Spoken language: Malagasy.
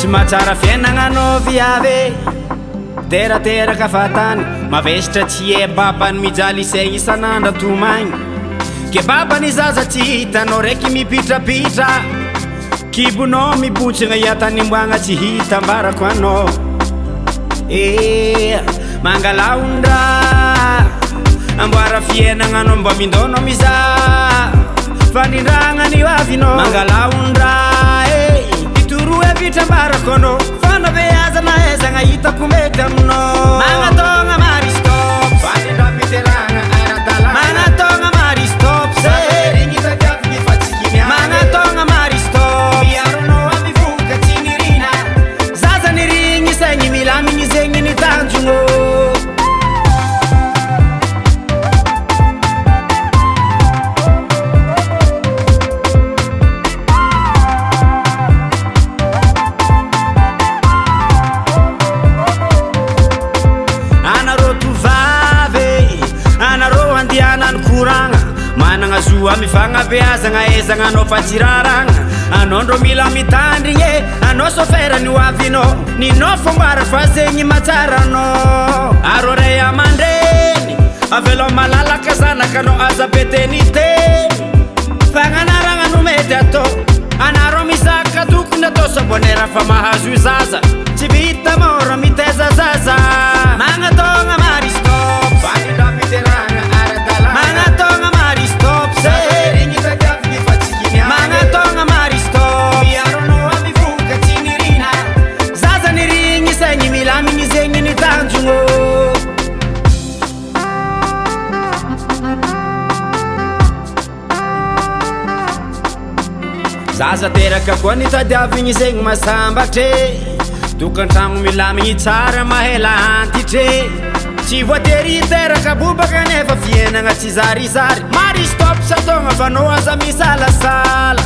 mahatsara fiainagna anao viavy e. Terateraka fahatany, mavesatra tsy e babany mijaly isegny isan'andro tomagny. Ke babany zaza tsy hitanao raiky mipitrapitra. Kibonao mibontsina hiatanimboagna tsy hita ambarako anao. Eh, mangala ondra amboara fiainagna anao mba mindônao mizaha fandrindragna ny hoavinao. Mangala ondra eh, itoroa hevitra ambarako anao fanabeazana ahaizagna hitako mety aminao. Magnatôgna Marie Stopes, Fandrindram-piterahana ara-dalàna. magnatôgna Marie Stopes, eh. Regny tadiaviny fa tsy kimiana. Magnatôgna Marie Stopes, Miaro anao amin'ny vohoka tsy nirina. Zaza nirigny saigny milamigny zegny ny tanjogno. Anareo tovavy, anareo andianany koragna, managna zo amy fagnabeazagna ahaizagna anao fa tsy raragna. Anao ndrô mila mitandrigny e, anao sôfera ny hoavinao, ninao fomboara fa zegny mahatsara anao. Arô ray aman-dreny, avelao malalaka zanakanao aza be teniteny. Fagnanaragna no mety atao, anareo mizaka tokony atao sabonera fa mahazo zaza. Tsy vita mora mitaiza zaza. Magnatôgna Marie Stopes, Fandrindram-piterahana ara-dalàna. magnatôgna Marie Stopes, eh. Regny tadiaviny fa tsy kimiana. Magnatôgna Marie Stopes, Miaro anao amin'ny vohoka tsy nirina. zaza nirigny saigny milamigny zegny ny tanjogno. Zaza teraka koa nitadiavigny zegny mahasambatry e. Tokantragno milamigny tsara mahela antitry e. Tsy voatery hiteraka bobaka nefa fiainagna tsy zarizary. Marie Stopes ataogna fa anao aza misalasala.